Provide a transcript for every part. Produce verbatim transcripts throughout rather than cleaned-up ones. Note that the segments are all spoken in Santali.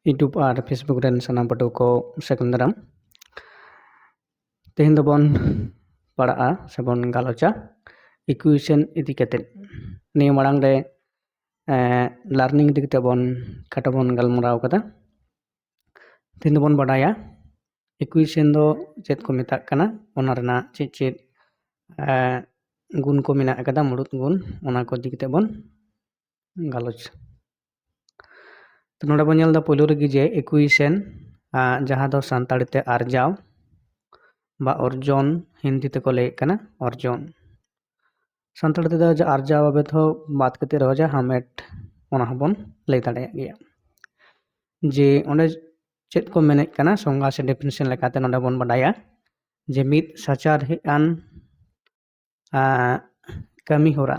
YouTube ᱟᱨ Facebook ᱨᱮᱱ ᱥᱟᱱᱟᱢ ᱯᱟᱹᱴᱷᱩᱣᱟᱹ ᱠᱚ ᱥᱟᱹᱜᱩᱱ ᱫᱟᱨᱟᱢ᱾ ᱛᱮᱦᱮᱧ ᱫᱚᱵᱚᱱ ᱯᱟᱲᱦᱟᱜᱼᱟ ᱥᱮᱵᱚᱱ ᱜᱟᱞᱚᱪᱟ equation ᱤᱫᱤ ᱠᱟᱛᱮᱫ᱾ ᱱᱤᱭᱟᱹ ᱢᱟᱲᱟᱝ ᱨᱮ learning ᱤᱫᱤ ᱠᱟᱛᱮᱫ ᱵᱚᱱ ᱠᱷᱟᱴᱚ ᱵᱚᱱ ᱜᱟᱞᱢᱟᱨᱟᱣ ᱠᱟᱫᱟ᱾ ᱛᱮᱦᱮᱧ ᱫᱚᱵᱚᱱ ᱵᱟᱰᱟᱭᱟ equation ᱫᱚ ᱪᱮᱫ ᱠᱚ ᱢᱮᱛᱟᱜ ᱠᱟᱱᱟ, ᱚᱱᱟ ᱨᱮᱱᱟᱜ ᱪᱮᱫ ᱪᱮᱫ ᱜᱩᱱ ᱠᱚ ᱢᱮᱱᱟᱜ ᱟᱠᱟᱫᱟ, ᱢᱩᱲᱩᱫ ᱜᱩᱱ, ᱚᱱᱟ ᱠᱚ ᱤᱫᱤ ᱠᱟᱛᱮᱫ ᱵᱚᱱ ᱜᱟᱞᱚᱪ᱾ ᱛᱚ ᱱᱚᱰᱮ ᱵᱚᱱ ᱧᱮᱞ ᱮᱫᱟ ᱯᱳᱭᱞᱳ ᱨᱮᱜᱮ ᱡᱮ equation, ᱡᱟᱦᱟᱸ ᱫᱚ ᱥᱟᱱᱛᱟᱲᱤ ᱛᱮ ᱟᱨᱡᱟᱣ ᱵᱟ ᱚᱨᱡᱚᱱ, ᱦᱤᱱᱫᱤ ᱛᱮᱠᱚ ᱞᱟᱹᱭᱮᱫ ᱠᱟᱱᱟ ᱚᱨᱡᱚᱱ᱾ ᱥᱟᱱᱛᱟᱲᱤ ᱛᱮᱫᱚ ᱡᱮ ᱟᱨᱡᱟᱣ ᱵᱟᱵᱚᱫ ᱦᱚᱸ ᱵᱟᱫ ᱠᱟᱛᱮ ᱨᱮᱦᱚᱸ ᱡᱮ ᱦᱟᱢᱮᱴ, ᱚᱱᱟ ᱦᱚᱸᱵᱚᱱ ᱞᱟᱹᱭ ᱫᱟᱲᱮᱭᱟᱜ ᱜᱮᱭᱟ᱾ ᱡᱮ ᱚᱸᱰᱮ ᱪᱮᱫ ᱠᱚ ᱢᱮᱱᱮᱫ ᱠᱟᱱᱟ, ᱥᱚᱝᱜᱟ ᱥᱮ definition ᱞᱮᱠᱟᱛᱮ ᱱᱚᱰᱮ ᱵᱚᱱ ᱵᱟᱰᱟᱭᱟ ᱡᱮ ᱢᱤᱫ ᱥᱟᱪᱟᱨᱦᱮᱫ ᱟᱱ ᱠᱟᱹᱢᱤ ᱦᱚᱨᱟ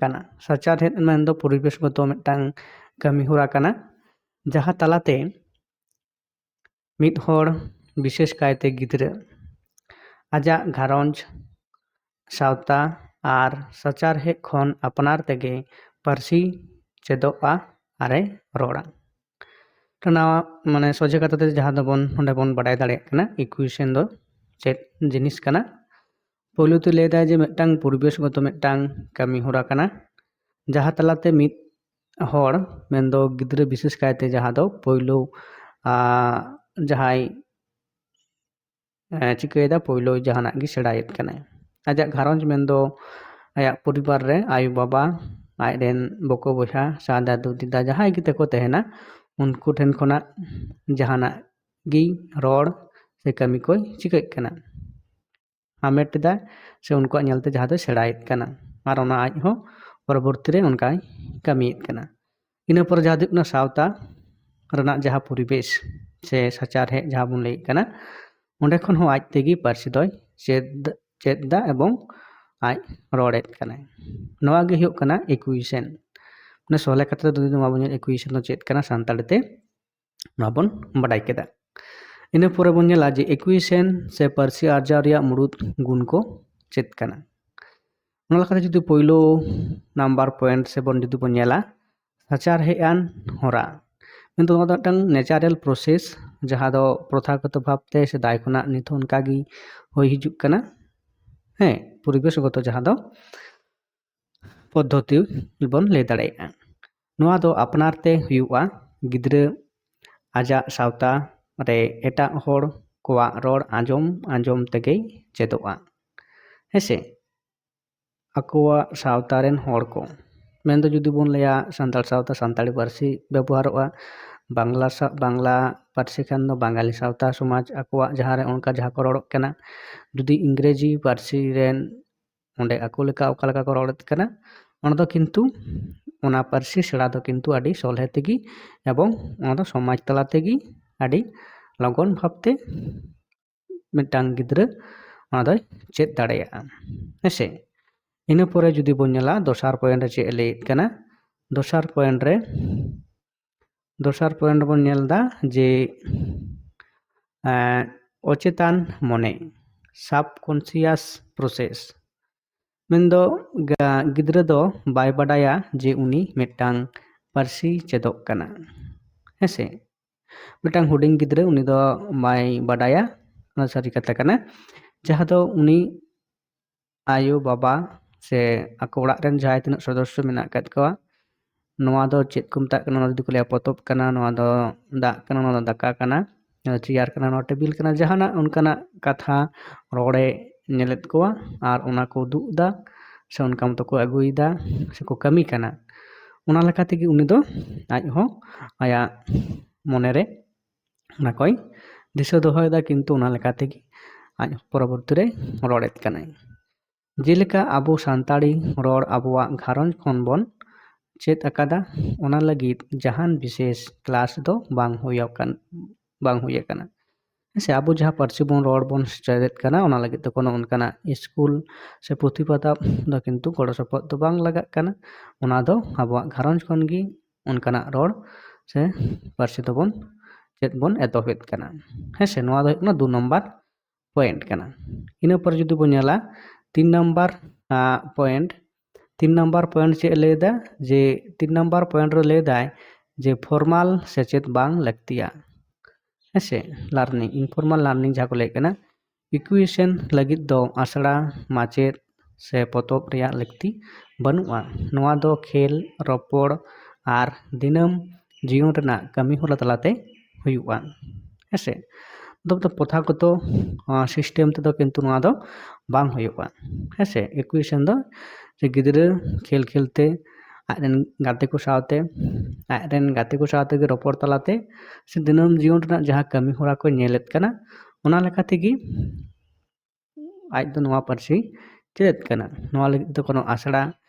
ᱠᱟᱱᱟ᱾ ᱥᱟᱪᱟᱨᱦᱮᱫ ᱢᱮᱱᱫᱚ ᱯᱚᱨᱤᱵᱮᱥ ᱜᱚᱛᱚ ᱢᱤᱫᱴᱟᱝ ᱠᱟᱹᱢᱤ ᱦᱚᱨᱟ ᱠᱟᱱᱟ, ᱡᱟᱦᱟᱸ ᱛᱟᱞᱟᱛᱮ ᱢᱤᱫ ᱦᱚᱲ, ᱵᱤᱥᱮᱥ ᱠᱟᱭᱛᱮ ᱜᱤᱫᱽᱨᱟᱹ, ᱟᱡᱟᱜ ᱜᱷᱟᱨᱚᱸᱡᱽ, ᱥᱟᱶᱛᱟ ᱟᱨ ᱥᱟᱪᱟᱨᱦᱮᱫ ᱠᱷᱚᱱ ᱟᱯᱱᱟᱨ ᱛᱮᱜᱮ ᱯᱟᱹᱨᱥᱤ ᱪᱮᱫᱚᱜᱼᱟ ᱟᱨᱮ ᱨᱚᱲᱟ᱾ ᱛᱚ ᱱᱚᱣᱟ ᱢᱟᱱᱮ ᱥᱚᱡᱷᱮ ᱠᱟᱛᱷᱟ ᱛᱮ ᱡᱟᱦᱟᱸ ᱫᱚᱵᱚᱱ ᱱᱚᱰᱮ ᱵᱚᱱ ᱵᱟᱰᱟᱭ ᱫᱟᱲᱮᱭᱟᱜ ᱠᱟᱱᱟ, equation ᱫᱚ ᱪᱮᱫ ᱡᱤᱱᱤᱥ ᱠᱟᱱᱟ᱾ ᱯᱳᱭᱞᱳ ᱛᱮ ᱞᱟᱹᱭ ᱫᱟᱭ ᱡᱮ ᱢᱤᱫᱴᱟᱝ ᱯᱚᱨᱤᱵᱮᱥ ᱜᱚᱛᱚ ᱢᱤᱫᱴᱟᱝ ᱠᱟᱹᱢᱤ ᱦᱚᱨᱟ ᱠᱟᱱᱟ, ᱡᱟᱦᱟᱸ ᱛᱟᱞᱟᱛᱮ ᱢᱤᱫ ᱦᱚᱲ, ᱢᱮᱱᱫᱚ ᱜᱤᱫᱽᱨᱟᱹ ᱵᱤᱥᱮᱥ ᱠᱟᱭᱛᱮ, ᱡᱟᱦᱟᱸ ᱫᱚ ᱯᱳᱭᱞᱳ ᱡᱟᱦᱟᱸᱭ ᱪᱤᱠᱟᱹᱭᱮᱫᱟ, ᱯᱳᱭᱞᱳ ᱡᱟᱦᱟᱱᱟᱜ ᱜᱮ ᱥᱮᱬᱟᱭᱮᱫ ᱠᱟᱱᱟᱭ᱾ ᱟᱡᱟᱜ ᱜᱷᱟᱨᱚᱸᱡᱽ ᱢᱮᱱᱫᱚ ᱟᱭᱟᱜ ᱯᱚᱨᱤᱵᱟᱨ ᱨᱮ ᱟᱭᱳ ᱵᱟᱵᱟ, ᱟᱡᱨᱮᱱ ᱵᱚᱠᱚ ᱵᱚᱭᱦᱟ, ᱥᱟ ᱫᱟᱫᱩ ᱫᱤᱫᱟ, ᱡᱟᱦᱟᱸᱭ ᱜᱮ ᱛᱟᱠᱚ ᱛᱟᱦᱮᱱᱟ, ᱩᱱᱠᱩ ᱴᱷᱮᱱ ᱠᱷᱚᱱᱟᱜ ᱡᱟᱦᱟᱱᱟᱜ ᱜᱮ ᱨᱚᱲ ᱥᱮ ᱠᱟᱹᱢᱤ ᱠᱚᱭ ᱪᱤᱠᱟᱹᱭᱮᱫ ᱠᱟᱱᱟ, ᱦᱟᱢᱮᱴ ᱮᱫᱟᱭ, ᱥᱮ ᱩᱱᱠᱩᱣᱟᱜ ᱧᱮᱞᱛᱮ ᱡᱟᱦᱟᱸ ᱫᱚᱭ ᱥᱮᱬᱟᱭᱮᱫ ᱠᱟᱱᱟ, ᱟᱨ ᱚᱱᱟ ᱟᱡ ᱦᱚᱸ ᱯᱚᱨᱚᱵᱚᱨᱛᱤ ᱨᱮ ᱚᱱᱠᱟᱭ ᱠᱟᱹᱢᱤᱭᱮᱫ ᱠᱟᱱᱟ᱾ ᱤᱱᱟᱹ ᱯᱚᱨᱮ ᱡᱟᱦᱟᱸ ᱫᱚ ᱦᱩᱭᱩᱜ ᱠᱟᱱᱟ ᱥᱟᱶᱛᱟ ᱨᱮᱱᱟᱜ ᱡᱟᱦᱟᱸ ᱯᱚᱨᱤᱵᱮᱥ ᱥᱮ ᱥᱟᱪᱟᱨᱦᱮᱫ ᱡᱟᱦᱟᱸ ᱵᱚᱱ ᱞᱟᱹᱭᱮᱫ ᱠᱟᱱᱟ, ᱚᱸᱰᱮ ᱠᱷᱚᱱ ᱦᱚᱸ ᱟᱡ ᱛᱮᱜᱮ ᱯᱟᱹᱨᱥᱤ ᱫᱚᱭ ᱪᱮᱫ, ᱪᱮᱫ ᱮᱫᱟ ᱮᱵᱚᱝ ᱟᱡ ᱨᱚᱲᱮᱫ ᱠᱟᱱᱟᱭ᱾ ᱱᱚᱣᱟ ᱜᱮ ᱦᱩᱭᱩᱜ ᱠᱟᱱᱟ equation᱾ ᱢᱟᱱᱮ ᱥᱚᱦᱞᱮ ᱠᱟᱛᱷᱟ ᱛᱮ ᱡᱩᱫᱤ ᱱᱚᱣᱟ ᱵᱚᱱ ᱧᱮᱞ, equation ᱫᱚ ᱪᱮᱫ ᱠᱟᱱᱟ ᱥᱟᱱᱛᱟᱲᱤ ᱛᱮ, ᱱᱚᱣᱟ ᱵᱚᱱ ᱵᱟᱰᱟᱭ ᱠᱮᱫᱟ᱾ ᱤᱱᱟᱹ ᱯᱚᱨᱮ ᱵᱚᱱ ᱧᱮᱞᱟ ᱡᱮ equation ᱥᱮ ᱯᱟᱹᱨᱥᱤ ᱟᱨᱡᱟᱣ ᱨᱮᱭᱟᱜ ᱢᱩᱲᱩᱫ ᱜᱩᱱ ᱠᱚ ᱪᱮᱫ ᱠᱟᱱᱟ᱾ ᱚᱱᱟ ᱞᱮᱠᱟᱛᱮ ᱡᱩᱫᱤ ᱯᱳᱭᱞᱳ ᱱᱟᱢᱵᱟᱨ ᱯᱚᱭᱮᱱᱴ ᱥᱮ ᱵᱚᱱ ᱡᱩᱫᱤ ᱵᱚᱱ ᱧᱮᱞᱟ, ᱥᱟᱪᱟᱨᱦᱮᱫ ᱟᱱ ᱦᱚᱨᱟ, ᱠᱤᱱᱛᱩ ᱱᱚᱣᱟ ᱫᱚ ᱢᱤᱫᱴᱟᱝ natural process, ᱡᱟᱦᱟᱸ ᱫᱚ ᱯᱨᱚᱛᱷᱟᱜᱚᱛᱚ ᱵᱷᱟᱵᱽᱛᱮ ᱥᱮᱫᱟᱭ ᱠᱷᱚᱱᱟᱜ ᱱᱤᱛ ᱦᱚᱸ ᱚᱱᱠᱟᱜᱮ ᱦᱩᱭ ᱦᱤᱡᱩᱜ ᱠᱟᱱᱟ᱾ ᱦᱮᱸ, ᱯᱚᱨᱤᱵᱮᱥᱜᱚᱛᱚ ᱡᱟᱦᱟᱸ ᱫᱚ ᱯᱚᱫᱽᱫᱷᱚᱛᱤ ᱵᱚᱱ ᱞᱟᱹᱭ ᱫᱟᱲᱮᱭᱟᱜᱼᱟ᱾ ᱱᱚᱣᱟ ᱫᱚ ᱟᱯᱱᱟᱨ ᱛᱮ ᱦᱩᱭᱩᱜᱼᱟ᱾ ᱜᱤᱫᱽᱨᱟᱹ ᱟᱡᱟᱜ ᱥᱟᱶᱛᱟ ᱨᱮ ᱮᱴᱟᱜ ᱦᱚᱲ ᱠᱚᱣᱟᱜ ᱨᱚᱲ ᱟᱸᱡᱚᱢ ᱟᱸᱡᱚᱢ ᱛᱮᱜᱮᱭ ᱪᱮᱫᱚᱜᱼᱟ᱾ ᱦᱮᱸᱥᱮ? ᱟᱠᱚᱣᱟᱜ ᱥᱟᱶᱛᱟ ᱨᱮᱱ ᱦᱚᱲ ᱠᱚ, ᱢᱮᱱᱫᱚ ᱡᱩᱫᱤ ᱵᱚᱱ ᱞᱟᱹᱭᱟ ᱥᱟᱱᱛᱟᱲ ᱥᱟᱶᱛᱟ, ᱥᱟᱱᱛᱟᱲᱤ ᱯᱟᱹᱨᱥᱤ ᱵᱮᱵᱚᱦᱟᱨᱚᱜᱼᱟ᱾ ᱵᱟᱝᱞᱟ ᱥᱟ-, ᱵᱟᱝᱞᱟ ᱯᱟᱹᱨᱥᱤ ᱠᱷᱟᱱ ᱫᱚ ᱵᱟᱝᱜᱟᱞᱤ ᱥᱟᱶᱛᱟ ᱥᱚᱢᱟᱡᱽ, ᱟᱠᱚᱣᱟᱜ ᱡᱟᱦᱟᱸ ᱨᱮ ᱚᱱᱠᱟ ᱡᱟᱦᱟᱸ ᱠᱚ ᱨᱚᱲᱚᱜ ᱠᱟᱱᱟ᱾ ᱡᱩᱫᱤ ᱤᱝᱨᱮᱡᱤ ᱯᱟᱹᱨᱥᱤ ᱨᱮᱱ ᱚᱸᱰᱮ ᱟᱠᱚ ᱞᱮᱠᱟ ᱚᱠᱟ ᱞᱮᱠᱟ ᱠᱚ ᱨᱚᱲᱮᱫ ᱠᱟᱱᱟ, ᱚᱱᱟ ᱫᱚ ᱠᱤᱱᱛᱩ ᱚᱱᱟ ᱯᱟᱹᱨᱥᱤ ᱥᱮᱬᱟ ᱫᱚ ᱠᱤᱱᱛᱩ ᱟᱹᱰᱤ ᱥᱚᱞᱦᱮ ᱛᱮᱜᱮ ᱮᱵᱚᱝ ᱚᱱᱟ ᱫᱚ ᱥᱚᱢᱟᱡᱽ ᱛᱟᱞᱟ ᱛᱮᱜᱮ ᱟᱹᱰᱤ ᱞᱚᱜᱚᱱ ᱵᱷᱟᱵᱽᱛᱮ ᱢᱤᱫᱴᱟᱝ ᱜᱤᱫᱽᱨᱟᱹ ᱚᱱᱟ ᱫᱚᱭ ᱪᱮᱫ ᱫᱟᱲᱮᱭᱟᱜᱼᱟ᱾ ᱦᱮᱸᱥᱮ? ᱤᱱᱟᱹ ᱯᱚᱨᱮ ᱡᱩᱫᱤ ᱵᱚᱱ ᱧᱮᱞᱟ ᱫᱚᱥᱟᱨ ᱯᱚᱭᱮᱱᱴ ᱨᱮ ᱪᱮᱫ ᱮ ᱞᱟᱹᱭᱮᱫ ᱠᱟᱱᱟ, ᱫᱚᱥᱟᱨ ᱯᱚᱭᱮᱱᱴ ᱨᱮ ᱫᱚᱥᱟᱨ ᱯᱚᱭᱮᱱᱴ ᱵᱚᱱ ᱧᱮᱞ ᱮᱫᱟ ᱡᱮ ᱮᱸ, ᱚᱪᱮᱛᱟᱱ ᱢᱚᱱᱮ, subconscious process, ᱢᱮᱱᱫᱚ ᱜᱟ-, ᱜᱤᱫᱽᱨᱟᱹ ᱫᱚ ᱵᱟᱭ ᱵᱟᱰᱟᱭᱟ ᱡᱮ ᱩᱱᱤ ᱢᱤᱫᱴᱟᱝ ᱯᱟᱹᱨᱥᱤ ᱪᱮᱫᱚᱜ ᱠᱟᱱᱟ᱾ ᱦᱮᱸᱥᱮ? ᱢᱤᱫᱴᱟᱝ ᱦᱩᱰᱤᱧ ᱜᱤᱫᱽᱨᱟᱹ ᱩᱱᱤ ᱫᱚ ᱵᱟᱭ ᱵᱟᱰᱟᱭᱟ, ᱚᱱᱟ ᱥᱟᱹᱨᱤ ᱠᱟᱛᱷᱟ ᱠᱟᱱᱟ, ᱡᱟᱦᱟᱸ ᱫᱚ ᱩᱱᱤ ᱟᱭᱳ ᱵᱟᱵᱟ ᱥᱮ ᱟᱠᱚ ᱚᱲᱟᱜ ᱨᱮᱱ ᱡᱟᱦᱟᱸᱭ ᱛᱤᱱᱟᱹᱜ ᱥᱚᱫᱚᱥᱥᱚ ᱢᱮᱱᱟᱜ ᱟᱠᱟᱫ ᱠᱚᱣᱟ, ᱱᱚᱣᱟ ᱫᱚ ᱪᱮᱫ ᱠᱚ ᱢᱮᱛᱟᱜ ᱠᱟᱱᱟ, ᱱᱚᱣᱟ ᱡᱩᱫᱤ ᱠᱚ ᱞᱟᱹᱭᱟ ᱯᱚᱛᱚᱵ ᱠᱟᱱᱟ, ᱱᱚᱣᱟ ᱫᱚ ᱫᱟᱜ ᱠᱟᱱᱟ, ᱱᱚᱣᱟ ᱫᱚ ᱫᱟᱠᱟ ᱠᱟᱱᱟ, ᱱᱚᱣᱟ ᱫᱚ ᱪᱮᱭᱟᱨ ᱠᱟᱱᱟ, ᱱᱚᱣᱟ ᱴᱮᱵᱤᱞ ᱠᱟᱱᱟ, ᱡᱟᱦᱟᱱᱟᱜ ᱚᱱᱠᱟᱱᱟᱜ ᱠᱟᱛᱷᱟ ᱨᱚᱲᱮ ᱧᱮᱞᱮᱫ ᱠᱚᱣᱟ ᱟᱨ ᱚᱱᱟ ᱠᱚ ᱩᱫᱩᱜ ᱮᱫᱟ ᱥᱮ ᱚᱱᱠᱟ ᱢᱚᱛᱚ ᱠᱚ ᱟᱹᱜᱩᱭᱮᱫᱟ ᱥᱮ ᱠᱚ ᱠᱟᱹᱢᱤ ᱠᱟᱱᱟ, ᱚᱱᱟ ᱞᱮᱠᱟ ᱛᱮᱜᱮ ᱩᱱᱤ ᱫᱚ ᱟᱡ ᱦᱚᱸ ᱟᱭᱟᱜ ᱢᱚᱱᱮ ᱨᱮ ᱚᱱᱟ ᱠᱚᱭ ᱫᱤᱥᱟᱹ ᱫᱚᱦᱚᱭᱮᱫᱟ, ᱠᱤᱱᱛᱩ ᱚᱱᱟ ᱞᱮᱠᱟ ᱛᱮᱜᱮ ᱟᱡ ᱯᱚᱨᱚᱵᱚᱨᱛᱤ ᱨᱮ ᱨᱚᱲᱮᱫ ᱠᱟᱱᱟᱭ᱾ ᱡᱮᱞᱮᱠᱟ ᱟᱵᱚ ᱥᱟᱱᱛᱟᱲᱤ ᱨᱚᱲ ᱟᱵᱚᱣᱟᱜ ᱜᱷᱟᱨᱚᱸᱡᱽ ᱠᱷᱚᱱ ᱵᱚᱱ ᱪᱮᱫ ᱟᱠᱟᱫᱟ, ᱚᱱᱟ ᱞᱟᱹᱜᱤᱫ ᱡᱟᱦᱟᱱ ᱵᱤᱥᱮᱥ ᱠᱞᱟᱥ ᱫᱚ ᱵᱟᱝ ᱦᱩᱭ ᱟᱠᱟᱱ, ᱵᱟᱝ ᱦᱩᱭ ᱟᱠᱟᱱᱟ᱾ ᱦᱮᱸ ᱥᱮ, ᱟᱵᱚ ᱡᱟᱦᱟᱸ ᱯᱟᱹᱨᱥᱤ ᱵᱚᱱ ᱨᱚᱲ ᱵᱚᱱ ᱪᱮᱫᱮᱫ ᱠᱟᱱᱟ, ᱚᱱᱟ ᱞᱟᱹᱜᱤᱫ ᱛᱮ ᱠᱳᱱᱳ ᱚᱱᱠᱟᱱᱟᱜ ᱥᱠᱩᱞ ᱥᱮ ᱯᱩᱛᱷᱤ ᱯᱟᱛᱟᱵ ᱫᱚ ᱠᱤᱱᱛᱩ ᱜᱚᱲᱚ ᱥᱚᱯᱚᱦᱚᱫ ᱫᱚ ᱵᱟᱝ ᱞᱟᱜᱟᱜ ᱠᱟᱱᱟ᱾ ᱚᱱᱟ ᱫᱚ ᱟᱵᱚᱣᱟᱜ ᱜᱷᱟᱨᱚᱸᱡᱽ ᱠᱷᱚᱱ ᱜᱮ ᱚᱱᱠᱟᱱᱟᱜ ᱨᱚᱲ ᱥᱮ ᱯᱟᱹᱨᱥᱤ ᱫᱚᱵᱚᱱ ᱪᱮᱫ ᱵᱚᱱ ᱮᱛᱚᱦᱚᱵᱮᱫ ᱠᱟᱱᱟ᱾ ᱦᱮᱸ ᱥᱮ, ᱱᱚᱣᱟ ᱫᱚ ᱦᱩᱭᱩᱜ ᱠᱟᱱᱟ ᱫᱩ ᱱᱚᱢᱵᱟᱨ ᱯᱚᱭᱮᱱᱴ ᱠᱟᱱᱟ᱾ ᱤᱱᱟᱹ ᱯᱚᱨᱮ ᱡᱩᱫᱤ ᱵᱚᱱ ᱧᱮᱞᱟ ᱛᱤᱱ ᱱᱟᱢᱵᱟᱨ, ᱟᱸ, ᱯᱚᱭᱮᱱᱴ, ᱛᱤᱱ ᱱᱟᱢᱵᱟᱨ ᱯᱚᱭᱮᱱᱴ ᱪᱮᱫ ᱮ ᱞᱟᱹᱭᱫᱟ? ᱡᱮ ᱛᱤᱱ ᱱᱟᱢᱵᱟᱨ ᱯᱚᱭᱮᱱᱴ ᱨᱮ ᱞᱟᱹᱭᱫᱟᱭ, ᱡᱮ formal ᱥᱮᱪᱮᱫ ᱵᱟᱝ ᱞᱟᱹᱠᱛᱤᱭᱟ᱾ ᱦᱮᱸᱥᱮ, learning, informal learning ᱡᱟᱦᱟᱸ ᱠᱚ ᱞᱟᱹᱭᱮᱫ ᱠᱟᱱᱟ, equation ᱞᱟᱹᱜᱤᱫ ᱫᱚ ᱟᱥᱲᱟ, ᱢᱟᱪᱮᱫ ᱥᱮ ᱯᱚᱛᱚᱵ ᱨᱮᱭᱟᱜ ᱞᱟᱹᱠᱛᱤ ᱵᱟᱹᱱᱩᱜᱼᱟ᱾ ᱱᱚᱣᱟ ᱫᱚ ᱠᱷᱮᱞ, ᱨᱚᱯᱚᱲ ᱟᱨ ᱫᱤᱱᱟᱹᱢ ᱡᱤᱭᱚᱱ ᱨᱮᱱᱟᱜ ᱠᱟᱹᱢᱤ ᱦᱚᱨᱟ ᱛᱟᱞᱟᱛᱮ ᱦᱩᱭᱩᱜᱼᱟ᱾ ᱦᱮᱸᱥᱮ, ᱫᱚ ᱫᱚ ᱯᱨᱚᱛᱷᱟᱜᱚᱛᱚ system ᱛᱮᱫᱚ ᱠᱤᱱᱛᱩ ᱱᱚᱣᱟ ᱫᱚ ᱵᱟᱝ ᱦᱩᱭᱩᱜᱼᱟ᱾ ᱦᱮᱸᱥᱮ, equation ᱫᱚ ᱡᱮ ᱜᱤᱫᱽᱨᱟᱹ ᱠᱷᱮᱞ ᱠᱷᱮᱞ ᱛᱮ ᱟᱡ ᱨᱮᱱ ᱜᱟᱛᱮ ᱠᱚ ᱥᱟᱶᱛᱮ, ᱟᱡ ᱨᱮᱱ ᱜᱟᱛᱮ ᱠᱚ ᱥᱟᱶ ᱛᱮᱜᱮ ᱨᱚᱯᱚᱲ ᱛᱟᱞᱟᱛᱮ ᱥᱮ ᱫᱤᱱᱟᱹᱢ ᱡᱤᱭᱚᱱ ᱨᱮᱱᱟᱜ ᱡᱟᱦᱟᱸ ᱠᱟᱹᱢᱤ ᱦᱚᱨᱟ ᱠᱚ ᱧᱮᱞᱮᱫ ᱠᱟᱱᱟ, ᱚᱱᱟ ᱞᱮᱠᱟ ᱛᱮᱜᱮ ᱟᱡ ᱫᱚ ᱱᱚᱣᱟ ᱯᱟᱹᱨᱥᱤ ᱪᱮᱫ ᱠᱟᱱᱟ᱾ ᱱᱚᱣᱟ ᱞᱟᱹᱜᱤᱫ ᱫᱚ ᱠᱳᱱᱳ ᱟᱥᱲᱟ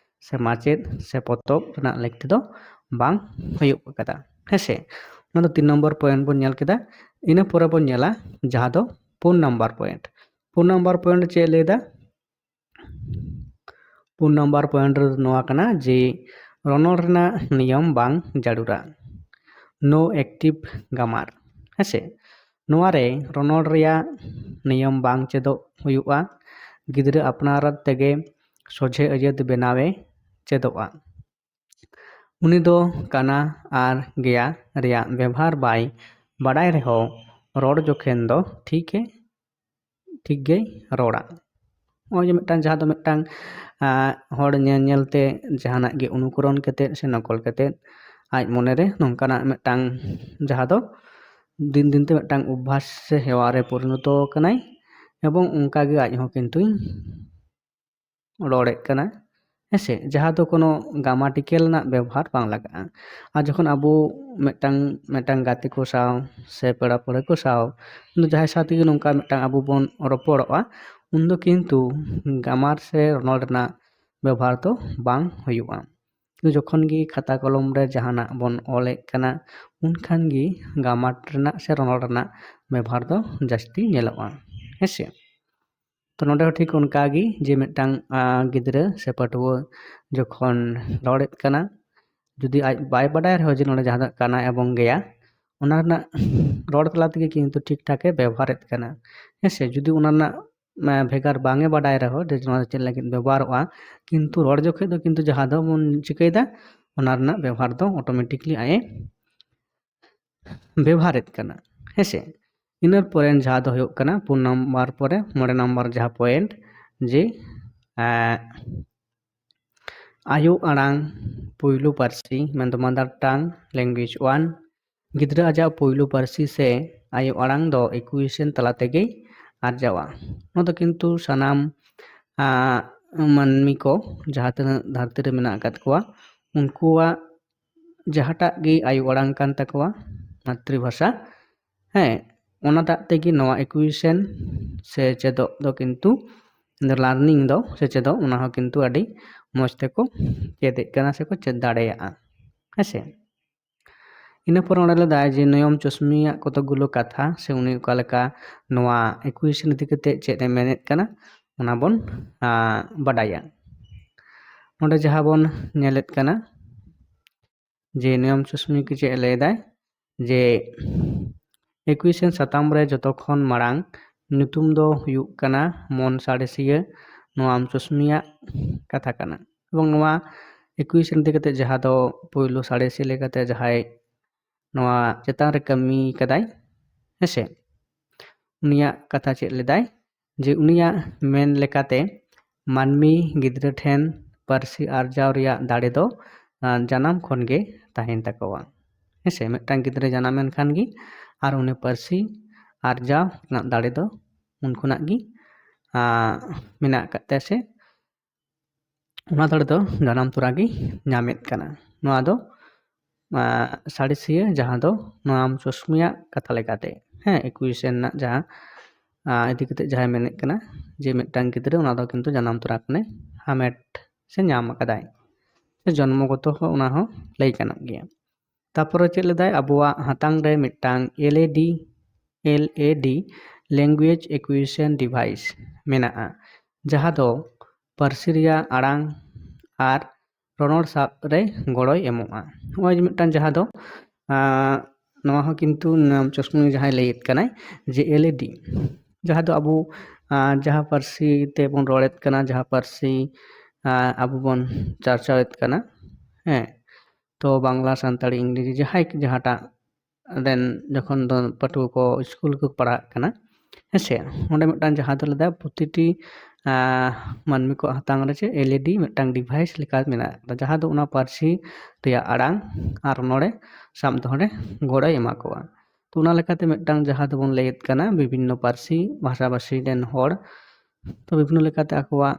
ᱥᱮ ᱢᱟᱪᱮᱫ ᱥᱮ ᱯᱚᱛᱚᱵ ᱨᱮᱱᱟᱜ ᱞᱟᱹᱠᱛᱤ ᱫᱚ ᱵᱟᱝ ᱦᱩᱭᱩᱜ ᱠᱟᱫᱟ᱾ ᱦᱮᱸᱥᱮ, ᱚᱱᱟ ᱫᱚ ᱛᱤᱱ ᱱᱚᱢᱵᱚᱨ point ᱵᱚᱱ ᱧᱮᱞ ᱠᱮᱫᱟ᱾ ᱤᱱᱟᱹ ᱯᱚᱨᱮ ᱵᱚᱱ ᱧᱮᱞᱟ ᱡᱟᱦᱟᱸ ᱫᱚ ᱯᱩᱱ ᱱᱟᱢᱵᱟᱨ point᱾ ᱯᱩᱱ ᱱᱟᱢᱵᱟᱨ point ᱪᱮᱫ ᱞᱟᱹᱭᱫᱟ? ᱯᱩᱱ ᱱᱟᱢᱵᱟᱨ point ᱨᱮᱫᱚ ᱱᱚᱣᱟ ᱠᱟᱱᱟ ᱡᱮ ᱨᱚᱱᱚᱲ ᱨᱮᱱᱟᱜ ᱱᱤᱭᱚᱢ ᱵᱟᱝ ᱡᱟᱹᱨᱩᱲᱟ, no active grammar᱾ ᱦᱮᱸᱥᱮ, ᱱᱚᱣᱟ ᱨᱮ ᱨᱚᱱᱚᱲ ᱨᱮᱭᱟᱜ ᱱᱤᱭᱚᱢ ᱵᱟᱝ ᱪᱮᱫᱚᱜ ᱦᱩᱭᱩᱜᱼᱟ᱾ ᱜᱤᱫᱽᱨᱟᱹ ᱟᱯᱱᱟᱨ ᱛᱮᱜᱮ ᱥᱚᱡᱷᱮ ᱟᱹᱭᱟᱹᱛ ᱵᱮᱱᱟᱣᱮ ᱪᱮᱫᱚᱜᱼᱟ᱾ ᱩᱱᱤ ᱫᱚ ᱠᱟᱱᱟ ᱟᱨ ᱜᱮᱭᱟ ᱨᱮᱭᱟᱜ ᱵᱮᱵᱷᱟᱨ ᱵᱟᱭ ᱵᱟᱰᱟᱭ ᱨᱮᱦᱚᱸ ᱨᱚᱲ ᱡᱚᱠᱷᱮᱱ ᱫᱚ ᱴᱷᱤᱠᱮ ᱴᱷᱤᱠ ᱜᱮᱭ ᱨᱚᱲᱟ᱾ ᱱᱚᱜᱼᱚᱭ ᱡᱮ ᱢᱤᱫᱴᱟᱝ, ᱡᱟᱦᱟᱸ ᱫᱚ ᱢᱤᱫᱴᱟᱝ ᱦᱚᱲ ᱧᱮᱞ ᱧᱮᱞ ᱛᱮ ᱡᱟᱦᱟᱱᱟᱜ ᱜᱮ ᱚᱱᱩᱠᱚᱨᱚᱱ ᱠᱟᱛᱮᱫ ᱥᱮ ᱱᱚᱠᱚᱞ ᱠᱟᱛᱮᱫ ᱟᱡ ᱢᱚᱱᱮᱨᱮ ᱱᱚᱝᱠᱟᱱᱟᱜ ᱢᱤᱫᱴᱟᱝ, ᱡᱟᱦᱟᱸ ᱫᱚ ᱫᱤᱱ ᱫᱤᱱ ᱛᱮ ᱢᱤᱫᱴᱟᱝ ᱚᱵᱵᱷᱟᱥ ᱥᱮ ᱦᱮᱣᱟ ᱨᱮ ᱯᱚᱨᱤᱱᱚᱛᱚ ᱟᱠᱟᱱᱟᱭ, ᱮᱵᱚᱝ ᱚᱱᱠᱟ ᱜᱮ ᱟᱡ ᱦᱚᱸ ᱠᱤᱱᱛᱩᱭ ᱨᱚᱲᱮᱫ ᱠᱟᱱᱟ᱾ ᱦᱮᱸᱥᱮ, ᱡᱟᱦᱟᱸ ᱫᱚ ᱠᱳᱱᱳ grammatical ᱨᱮᱱᱟᱜ ᱵᱮᱵᱚᱦᱟᱨ ᱵᱟᱝ ᱞᱟᱜᱟᱜᱼᱟ᱾ ᱟᱨ ᱡᱚᱠᱷᱚᱱ ᱟᱵᱚ ᱢᱤᱫᱴᱟᱝ, ᱢᱤᱫᱴᱟᱝ ᱜᱟᱛᱮ ᱠᱚ ᱥᱟᱶ ᱥᱮ ᱯᱮᱲᱟ ᱯᱟᱹᱲᱦᱟᱹ ᱠᱚ ᱥᱟᱶ, ᱡᱟᱦᱟᱸᱭ ᱥᱟᱶ ᱛᱮᱜᱮ ᱱᱚᱝᱠᱟ ᱢᱤᱫᱴᱟᱝ ᱟᱵᱚ ᱵᱚᱱ ᱨᱚᱯᱚᱲᱚᱜᱼᱟ, ᱩᱱᱫᱚ ᱠᱤᱱᱛᱩ grammar ᱥᱮ ᱨᱚᱱᱚᱲ ᱨᱮᱱᱟᱜ ᱵᱮᱵᱚᱦᱟᱨ ᱫᱚ ᱵᱟᱝ ᱦᱩᱭᱩᱜᱼᱟ᱾ ᱡᱚᱠᱷᱚᱱ ᱜᱮ ᱠᱷᱟᱛᱟ ᱠᱚᱞᱚᱢ ᱨᱮ ᱡᱟᱦᱟᱱᱟᱜ ᱵᱚᱱ ᱚᱞᱮᱫ ᱠᱟᱱᱟ, ᱩᱱᱠᱷᱟᱱ ᱜᱮ grammar ᱨᱮᱱᱟᱜ ᱥᱮ ᱨᱚᱱᱚᱲ ᱨᱮᱱᱟᱜ ᱵᱮᱵᱚᱦᱟᱨ ᱫᱚ ᱡᱟᱹᱥᱛᱤ ᱧᱮᱞᱚᱜᱼᱟ᱾ ᱦᱮᱸᱥᱮ, ᱛᱚ ᱱᱚᱰᱮ ᱦᱚᱸ ᱴᱷᱤᱠ ᱚᱱᱠᱟ ᱜᱮ ᱡᱮ ᱢᱤᱫᱴᱟᱝ ᱜᱤᱫᱽᱨᱟᱹ ᱥᱮ ᱯᱟᱹᱴᱷᱩᱣᱟᱹ ᱡᱚᱠᱷᱚᱱ ᱨᱚᱲᱮᱫ ᱠᱟᱱᱟ, ᱡᱩᱫᱤ ᱟᱡ ᱵᱟᱭ ᱵᱟᱰᱟᱭ ᱨᱮᱦᱚᱸ ᱡᱮ ᱱᱚᱰᱮ ᱡᱟᱦᱟᱸ ᱫᱚ ᱠᱟᱱᱟ ᱮᱵᱚᱝ ᱜᱮᱭᱟ, ᱚᱱᱟ ᱨᱮᱱᱟᱜ ᱨᱚᱲ ᱛᱟᱞᱟ ᱛᱮᱜᱮ ᱠᱤᱱᱛᱩ ᱴᱷᱤᱠ ᱴᱷᱟᱠ ᱮ ᱵᱮᱵᱚᱦᱟᱨᱮᱫ ᱠᱟᱱᱟ᱾ ᱦᱮᱸᱥᱮ, ᱡᱩᱫᱤ ᱚᱱᱟ ᱨᱮᱱᱟᱜ ᱵᱷᱮᱜᱟᱨ ᱵᱟᱝ ᱮ ᱵᱟᱰᱟᱭ ᱨᱮᱦᱚᱸ ᱡᱮ ᱱᱚᱣᱟ ᱫᱚ ᱪᱮᱫ ᱞᱟᱹᱜᱤᱫ ᱵᱮᱵᱚᱦᱟᱨᱚᱜᱼᱟ, ᱠᱤᱱᱛᱩ ᱨᱚᱲ ᱡᱚᱠᱷᱮᱡ ᱫᱚ ᱠᱤᱱᱛᱩ ᱡᱟᱦᱟᱸ ᱫᱚ ᱵᱚᱱ ᱪᱤᱠᱟᱹᱭᱮᱫᱟ, ᱚᱱᱟ ᱨᱮᱱᱟᱜ ᱵᱮᱵᱚᱦᱟᱨ ᱫᱚ ᱚᱴᱳᱢᱮᱴᱤᱠᱞᱤ ᱟᱡ ᱮ ᱵᱮᱵᱚᱦᱟᱨᱮᱫ ᱠᱟᱱᱟ᱾ ᱦᱮᱸᱥᱮ? ᱤᱱᱟᱹ ᱯᱚᱨᱮ ᱡᱟᱦᱟᱸ ᱫᱚ ᱦᱩᱭᱩᱜ ᱠᱟᱱᱟ ᱯᱩᱱ ᱱᱟᱢᱵᱟᱨ ᱯᱚᱨᱮ ᱢᱚᱬᱮ ᱱᱟᱢᱵᱟᱨ ᱡᱟᱦᱟᱸ ᱯᱚᱭᱮᱱᱴ, ᱡᱮ ᱮᱸ, ᱟᱭᱳ ᱟᱲᱟᱝ ᱯᱩᱭᱞᱩ ᱯᱟᱹᱨᱥᱤ, ᱢᱮᱱᱫᱚ mother tongue language one, ᱜᱤᱫᱽᱨᱟᱹ ᱟᱡᱟᱜ ᱯᱩᱭᱞᱩ ᱯᱟᱹᱨᱥᱤ ᱥᱮ ᱟᱭᱳ ᱟᱲᱟᱝ ᱫᱚ ᱤᱠᱩᱭᱮᱥᱚᱱ ᱛᱟᱞᱟ ᱛᱮᱜᱮᱭ ᱟᱨᱡᱟᱣᱟ᱾ ᱱᱚᱣᱟ ᱫᱚ ᱠᱤᱱᱛᱩ ᱥᱟᱱᱟᱢ ᱟᱸ, ᱢᱟᱹᱱᱢᱤ ᱠᱚ ᱡᱟᱦᱟᱸ ᱛᱤᱱᱟᱹᱜ ᱫᱷᱟᱹᱨᱛᱤ ᱨᱮ ᱢᱮᱱᱟᱜ ᱟᱠᱟᱫ ᱠᱚᱣᱟ, ᱩᱱᱠᱩᱣᱟᱜ ᱡᱟᱦᱟᱸᱴᱟᱜ ᱜᱮ ᱟᱭᱳ ᱟᱲᱟᱝ ᱠᱟᱱ ᱛᱟᱠᱚᱣᱟ, ᱢᱟᱛᱨᱤᱵᱷᱟᱥᱟ, ᱦᱮᱸ, ᱚᱱᱟᱴᱟᱜ ᱛᱮᱜᱮ ᱱᱚᱣᱟ ᱤᱠᱩᱭᱮᱥᱚᱱ ᱥᱮ ᱪᱮᱫᱚᱜ ᱫᱚ ᱠᱤᱱᱛᱩ ᱞᱟᱨᱱᱤᱝ ᱫᱚ ᱥᱮ ᱪᱮᱫᱚᱜ, ᱚᱱᱟ ᱦᱚᱸ ᱠᱤᱱᱛᱩ ᱟᱹᱰᱤ ᱢᱚᱡᱽ ᱛᱮᱠᱚ ᱪᱮᱫᱮᱜ ᱠᱟᱱᱟ ᱥᱮᱠᱚ ᱪᱮᱫ ᱫᱟᱲᱮᱭᱟᱜᱼᱟ᱾ ᱦᱮᱸᱥᱮ? ᱤᱱᱟᱹ ᱯᱚᱨᱮ ᱚᱸᱰᱮ ᱞᱟᱹᱭᱫᱟᱭ ᱡᱮ ᱱᱚᱭᱚᱢ ᱪᱚᱥᱢᱤᱭᱟᱜ ᱠᱚᱛᱚᱠ ᱜᱩᱞᱳ ᱠᱟᱛᱷᱟ ᱥᱮ ᱩᱱᱤ ᱚᱠᱟ ᱞᱮᱠᱟ ᱱᱚᱣᱟ ᱤᱠᱩᱭᱮᱥᱚᱱ ᱤᱫᱤ ᱠᱟᱛᱮ ᱪᱮᱫ ᱮ ᱢᱮᱱᱮᱫ ᱠᱟᱱᱟ, ᱚᱱᱟ ᱵᱚᱱ ᱟᱸ, ᱵᱟᱰᱟᱭᱟ᱾ ᱱᱚᱰᱮ ᱡᱟᱦᱟᱸ ᱵᱚᱱ ᱧᱮᱞᱮᱫ ᱠᱟᱱᱟ ᱡᱮ ᱱᱚᱭᱚᱢ ᱪᱚᱥᱢᱤ ᱪᱮᱫ ᱮ ᱞᱟᱹᱭᱫᱟᱭ, ᱡᱮ ᱤᱠᱩᱭᱮᱥᱚᱱ ᱥᱟᱛᱟᱢ ᱨᱮ ᱡᱚᱛᱚ ᱠᱷᱚᱱ ᱢᱟᱲᱟᱝ ᱧᱩᱛᱩᱢ ᱫᱚ ᱦᱩᱭᱩᱜ ᱠᱟᱱᱟ ᱢᱚᱱ ᱥᱟᱬᱮᱥᱤᱭᱟᱹ ᱱᱚᱭᱚᱢ ᱪᱚᱥᱢᱤᱭᱟᱜ ᱠᱟᱛᱷᱟ ᱠᱟᱱᱟ᱾ ᱮᱵᱚᱝ ᱱᱚᱣᱟ ᱤᱠᱩᱭᱮᱥᱚᱱ ᱤᱫᱤ ᱠᱟᱛᱮ ᱡᱟᱦᱟᱸ ᱫᱚ ᱯᱳᱭᱞᱳ ᱥᱟᱬᱮᱥᱤᱭᱟᱹ ᱞᱮᱠᱟᱛᱮ ᱡᱟᱦᱟᱸᱭ ᱱᱚᱣᱟ ᱪᱮᱛᱟᱱ ᱨᱮ ᱠᱟᱹᱢᱤ ᱠᱟᱫᱟᱭ, ᱦᱮᱸᱥᱮ, ᱩᱱᱤᱭᱟᱜ ᱠᱟᱛᱷᱟ ᱪᱮᱫ ᱞᱮᱫᱟᱭ, ᱡᱮ ᱩᱱᱤᱭᱟᱜ ᱢᱮᱱ ᱞᱮᱠᱟᱛᱮ ᱢᱟᱹᱱᱢᱤ ᱜᱤᱫᱽᱨᱟᱹ ᱴᱷᱮᱱ ᱯᱟᱹᱨᱥᱤ ᱟᱨᱡᱟᱣ ᱨᱮᱭᱟᱜ ᱫᱟᱲᱮ ᱫᱚ, ᱟᱸ, ᱡᱟᱱᱟᱢ ᱠᱷᱚᱱ ᱜᱮ ᱛᱟᱦᱮᱱ ᱛᱟᱠᱚᱣᱟ᱾ ᱦᱮᱸᱥᱮ, ᱢᱤᱫᱴᱟᱝ ᱜᱤᱫᱽᱨᱟᱹ ᱡᱟᱱᱟᱢ ᱮᱱ ᱠᱷᱟᱱ ᱜᱮ ᱟᱨ ᱩᱱᱤ ᱯᱟᱹᱨᱥᱤ ᱟᱨᱡᱟᱣ ᱨᱮᱱᱟᱜ ᱫᱟᱲᱮ ᱫᱚ ᱩᱱ ᱠᱷᱚᱱᱟᱜ ᱜᱮ, ᱟᱸ, ᱢᱮᱱᱟᱜ ᱟᱠᱟᱫ ᱛᱟᱭᱟ ᱥᱮ ᱚᱱᱟ ᱫᱟᱲᱮ ᱫᱚ ᱡᱟᱱᱟᱢ ᱛᱚᱨᱟ ᱜᱮ ᱧᱟᱢᱮᱫ ᱠᱟᱱᱟ᱾ ᱱᱚᱣᱟ ᱫᱚ, ᱟᱸ, ᱥᱟᱬᱮᱥᱤᱭᱟᱹ ᱡᱟᱦᱟᱸ ᱫᱚ ᱱᱚᱭᱚᱢ ᱪᱚᱥᱢᱤᱭᱟᱜ ᱠᱟᱛᱷᱟ ᱞᱮᱠᱟᱛᱮ, ᱦᱮᱸ, ᱤᱠᱩᱭᱮᱥᱚᱱ ᱨᱮᱱᱟᱜ ᱡᱟᱦᱟᱸ, ᱟᱸ, ᱤᱫᱤ ᱠᱟᱛᱮ ᱡᱟᱦᱟᱸᱭ ᱢᱮᱱᱮᱫ ᱠᱟᱱᱟ ᱡᱮ ᱢᱤᱫᱴᱟᱝ ᱜᱤᱫᱽᱨᱟᱹ ᱚᱱᱟ ᱫᱚ ᱠᱤᱱᱛᱩ ᱡᱟᱱᱟᱢ ᱛᱚᱨᱟ ᱠᱷᱚᱱᱮ ᱦᱟᱢᱮᱴ ᱥᱮ ᱧᱟᱢ ᱟᱠᱟᱫᱟᱭ, ᱥᱮ ᱡᱚᱱᱢᱚᱜᱚᱛᱚ ᱦᱚᱸ ᱚᱱᱟ ᱦᱚᱸ ᱞᱟᱹᱭ ᱜᱟᱱᱚᱜ ᱜᱮᱭᱟ᱾ ᱛᱟᱯᱚᱨᱮ ᱪᱮᱫ ᱞᱮᱫᱟᱭ, ᱟᱵᱚᱣᱟᱜ ᱦᱟᱛᱟᱝ ᱨᱮ ᱢᱤᱫᱴᱟᱝ L A D, L A D language acquisition device ᱢᱮᱱᱟᱜᱼᱟ, ᱡᱟᱦᱟᱸ ᱫᱚ ᱯᱟᱹᱨᱥᱤ ᱨᱮᱭᱟᱜ ᱟᱲᱟᱝ ᱟᱨ ᱨᱚᱱᱚᱲ ᱥᱟᱵ ᱨᱮ ᱜᱚᱲᱚᱭ ᱮᱢᱚᱜᱼᱟ᱾ ᱱᱚᱜᱼᱚᱭ ᱡᱮ ᱢᱤᱫᱴᱟᱝ ᱡᱟᱦᱟᱸ ᱫᱚ, ᱟᱸ, ᱱᱚᱣᱟ ᱦᱚᱸ ᱠᱤᱱᱛᱩ ᱱᱚᱭᱚᱢ ᱪᱚᱥᱢᱤ ᱡᱟᱦᱟᱸᱭ ᱞᱟᱹᱭᱮᱫ ᱠᱟᱱᱟᱭ ᱡᱮ ᱮᱞ ᱮ ᱰᱤ, ᱡᱟᱦᱟᱸ ᱫᱚ ᱟᱵᱚ, ᱟᱸ, ᱡᱟᱦᱟᱸ ᱯᱟᱹᱨᱥᱤ ᱛᱮᱵᱚᱱ ᱨᱚᱲᱮᱫ ᱠᱟᱱᱟ, ᱡᱟᱦᱟᱸ ᱯᱟᱹᱨᱥᱤ, ᱟᱸ, ᱟᱵᱚ ᱵᱚᱱ ᱪᱟᱨᱪᱟᱣᱮᱫ ᱠᱟᱱᱟ, ᱦᱮᱸ, ᱛᱚ ᱵᱟᱝᱞᱟ, ᱥᱟᱱᱛᱟᱲᱤ, ᱤᱝᱨᱮᱡᱤ ᱡᱟᱦᱟᱸᱭ ᱡᱟᱦᱟᱸᱴᱟᱜ ᱨᱮᱱ ᱡᱚᱠᱷᱚᱱ ᱫᱚ ᱯᱟᱹᱴᱷᱩᱣᱟᱹ ᱠᱚ ᱥᱠᱩᱞ ᱠᱚ ᱯᱟᱲᱦᱟᱜ ᱠᱟᱱᱟ, ᱦᱮᱸ ᱥᱮ, ᱚᱸᱰᱮ ᱢᱤᱫᱴᱟᱝ ᱡᱟᱦᱟᱸ ᱫᱚ ᱞᱟᱹᱭᱫᱟ ᱯᱨᱚᱛᱤᱴᱤ ᱢᱟᱹᱱᱢᱤ ᱠᱚᱣᱟᱜ ᱦᱟᱛᱟᱝ ᱨᱮ ᱪᱮᱫ ᱮᱞ ᱤ ᱰᱤ ᱢᱤᱫᱴᱟᱝ ᱰᱤᱵᱷᱟᱭᱤᱥ ᱞᱮᱠᱟ ᱢᱮᱱᱟᱜ ᱟᱠᱟᱫᱟ, ᱡᱟᱦᱟᱸ ᱫᱚ ᱚᱱᱟ ᱯᱟᱹᱨᱥᱤ ᱨᱮᱭᱟᱜ ᱟᱲᱟᱝ ᱟᱨ ᱨᱚᱱᱚᱲ ᱨᱮ ᱥᱟᱵ ᱫᱚᱦᱚ ᱨᱮ ᱜᱚᱲᱚᱭ ᱮᱢᱟ ᱠᱚᱣᱟ᱾ ᱛᱚ ᱚᱱᱟ ᱞᱮᱠᱟᱛᱮ ᱢᱤᱫᱴᱟᱝ ᱡᱟᱦᱟᱸ ᱫᱚᱵᱚᱱ ᱞᱟᱹᱭᱮᱫ ᱠᱟᱱᱟ ᱵᱤᱵᱷᱤᱱᱱᱚ ᱯᱟᱹᱨᱥᱤ ᱵᱷᱟᱥᱟᱵᱷᱟᱥᱤ ᱨᱮᱱ ᱦᱚᱲ ᱛᱚ ᱵᱤᱵᱷᱤᱱᱱᱚ ᱞᱮᱠᱟᱛᱮ ᱟᱠᱚᱣᱟᱜ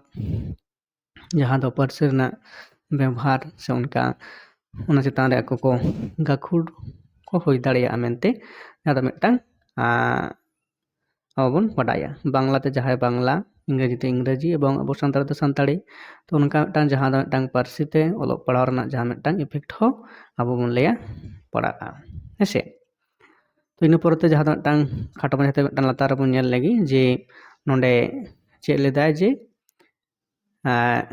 ᱡᱟᱦᱟᱸ ᱫᱚ ᱯᱟᱹᱨᱥᱤ ᱨᱮᱱᱟᱜ ᱵᱮᱵᱚᱦᱟᱨ ᱥᱮ ᱚᱱᱠᱟ ᱚᱱᱟ ᱪᱮᱛᱟᱱ ᱨᱮ ᱟᱠᱚ ᱠᱚ ᱜᱟᱹᱠᱷᱩᱲ ᱠᱚ ᱦᱩᱭ ᱫᱟᱲᱮᱭᱟᱜᱼᱟ ᱢᱮᱱᱛᱮ ᱡᱟᱦᱟᱸ ᱫᱚ ᱢᱤᱫᱴᱟᱝ ᱟᱵᱚ ᱵᱚᱱ ᱵᱟᱰᱟᱭᱟ᱾ ᱵᱟᱝᱞᱟᱛᱮ ᱡᱟᱦᱟᱸᱭ ᱵᱟᱝᱞᱟ, ᱤᱝᱨᱮᱡᱤ ᱛᱮ ᱤᱝᱨᱮᱡᱤ ᱮᱵᱚᱝ ᱟᱵᱚ ᱥᱟᱱᱛᱟᱲ ᱫᱚ ᱥᱟᱱᱛᱟᱲᱤ᱾ ᱛᱚ ᱚᱱᱠᱟ ᱢᱤᱫᱴᱟᱝ ᱡᱟᱦᱟᱸ ᱫᱚ ᱢᱤᱫᱴᱟᱝ ᱯᱟᱹᱨᱥᱤ ᱛᱮ ᱚᱞᱚᱜ ᱯᱟᱲᱦᱟᱣ ᱨᱮᱱᱟᱜ ᱡᱟᱦᱟᱸ ᱢᱤᱫᱴᱟᱝ ᱤᱯᱷᱮᱠᱴ ᱦᱚᱸ ᱟᱵᱚ ᱵᱚᱱ ᱞᱟᱹᱭᱟ ᱯᱟᱲᱟᱜᱼᱟ, ᱦᱮᱸ ᱥᱮ᱾ ᱛᱚ ᱤᱱᱟᱹ ᱯᱚᱨᱮᱛᱮ ᱡᱟᱦᱟᱸ ᱫᱚ ᱢᱤᱫᱴᱟᱝ ᱠᱷᱟᱴᱚ ᱢᱟᱪᱷᱟᱛᱮ ᱢᱤᱫᱴᱟᱝ ᱞᱟᱛᱟᱨ ᱨᱮᱵᱚᱱ ᱧᱮᱞ ᱞᱮᱜᱮ ᱡᱮ ᱱᱚᱰᱮ ᱪᱮᱫ ᱞᱮᱫᱟᱭ ᱡᱮ ᱟᱨ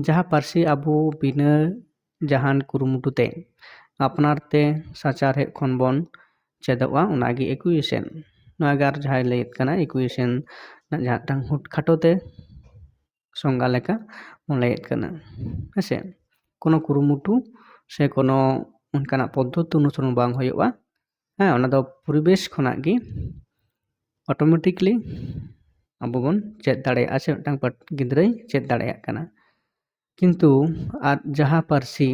ᱡᱟᱦᱟᱸ ᱯᱟᱹᱨᱥᱤ ᱟᱵᱚ ᱵᱤᱱᱟᱹ ᱡᱟᱦᱟᱱ ᱠᱩᱨᱩᱢᱩᱴᱩ ᱛᱮ ᱟᱯᱱᱟᱨ ᱛᱮ ᱥᱟᱪᱟᱨᱦᱮᱫ ᱠᱷᱚᱱ ᱵᱚᱱ ᱪᱮᱫᱚᱜᱼᱟ, ᱚᱱᱟᱜᱮ ᱮᱠᱩᱭᱮᱥᱚᱱ᱾ ᱱᱚᱣᱟ ᱜᱮ ᱟᱨ ᱡᱟᱦᱟᱸᱭ ᱞᱟᱹᱭᱮᱫ ᱠᱟᱱᱟ ᱮᱠᱩᱭᱮᱥᱚᱱ ᱨᱮᱱᱟᱜ ᱡᱟᱦᱟᱸ ᱢᱤᱫᱴᱟᱝ ᱦᱩᱴ ᱠᱷᱟᱴᱚ ᱛᱮ ᱥᱚᱝᱜᱟ ᱞᱮᱠᱟ ᱵᱚᱱ ᱞᱟᱹᱭᱮᱫ ᱠᱟᱱᱟ, ᱦᱮᱸᱥᱮ᱾ ᱠᱳᱱᱳ ᱠᱩᱨᱩᱢᱩᱴᱩ ᱥᱮ ᱠᱳᱱᱳ ᱚᱱᱠᱟᱱᱟᱜ ᱯᱚᱫᱽᱫᱷᱚᱛᱤ ᱚᱱᱩᱥᱚᱨᱚᱱ ᱵᱟᱝ ᱦᱩᱭᱩᱜᱼᱟ᱾ ᱦᱮᱸ, ᱚᱱᱟ ᱫᱚ ᱯᱚᱨᱤᱵᱮᱥ ᱠᱷᱚᱱᱟᱜ ᱜᱮ ᱚᱴᱳᱢᱮᱴᱤᱠᱞᱤ ᱟᱵᱚ ᱵᱚᱱ ᱪᱮᱫ ᱫᱟᱲᱮᱭᱟᱜᱼᱟ ᱥᱮ ᱢᱤᱫᱴᱟᱝ ᱯᱟᱹᱴ-, ᱜᱤᱫᱽᱨᱟᱹᱭ ᱪᱮᱫ ᱫᱟᱲᱮᱭᱟᱜ ᱠᱟᱱᱟ᱾ ᱠᱤᱱᱛᱩ ᱟᱨ ᱡᱟᱦᱟᱸ ᱯᱟᱹᱨᱥᱤ